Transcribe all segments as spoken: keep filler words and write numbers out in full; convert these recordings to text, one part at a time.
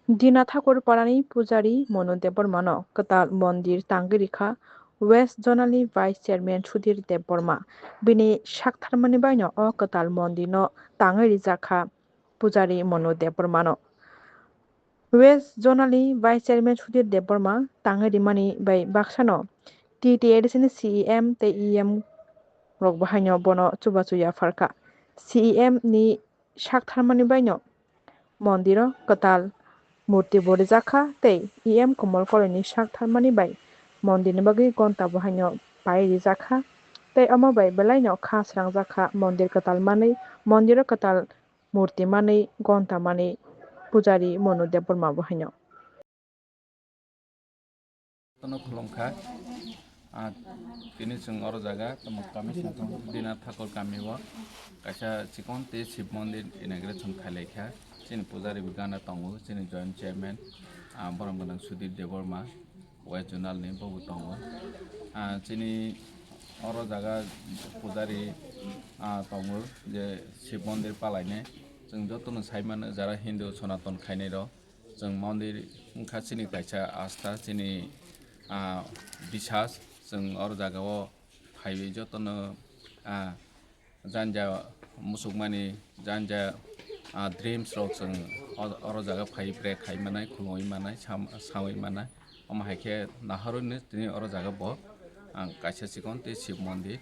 Dina Thakur parani pujari Monu Debbarmano kwtal mondir tangwi rikha West Zonalni Vice Chairman Sudhir Debbarma. Bini saktharmani baino o kwtal mondirno tangwi rijakha pujari Monu Debbarmano. West Zonalni Vice Chairman Sudhir Debbarma tangwi rimani bai baksano T T A D C ni C E M tei E M rok bahaino bono chubachu yapharkha. C E M ni saktharmani baino mondiro kwtal murti bo rijakha tei E M Komol Koloini saktharmani bai mondirni bagwi gonta bahaino pai rijakha tei omo bai belaino kha srangjakha mondir kwtal manwi, mondiro kwtal murti manwi, gonta manwi pujari Monu Debbarma bahaino. Tono khulumkha. Ah, tini chwng oro jaga tamo kami songkang Dina Thakur kami o kaisa chikon tei Shiv Mondir inauguration khailaikha. Chini pujari bo gana tongo, chini joint chairman, ah, borom gwnang Sudhir Debbarma, West Zonal ni bobo tongo. Ah, chini oro jaga pujari, ah, tongo je Shiv Mondir palainai. Chwng jotono sai mano jara Hindu Sonaton khainai rok. Chwng mondir wngkha chini kaisa asta, chini, ah, bisas. Chwng oro jaga o phaiwi jotono, ah, janja musukmani, janja, ah, dreams rok chwng o-, oro jaga phaiwi pray khai manai, khulumwi manai, sam-, sawi manai. Omo hai khe nahorwi no tini oro jaga bo ang kaisa chikon tei Shiv Mondir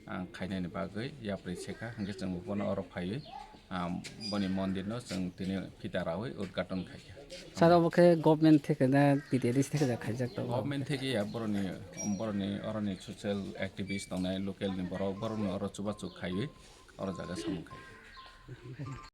ang khainani bagwi yapri sekha, hwnkhe chwng bono oro phaiwi, ah, boni mondirno chwng tini phita rawi udghaton khaikha. Sir, obo khe government theke na T T A D C theke da khaijak tongo? Government theke ya, boroni, boroni oroni social activist tongnai local ni borok, borokno oro chubachu khaiwi oro jaga samung khai.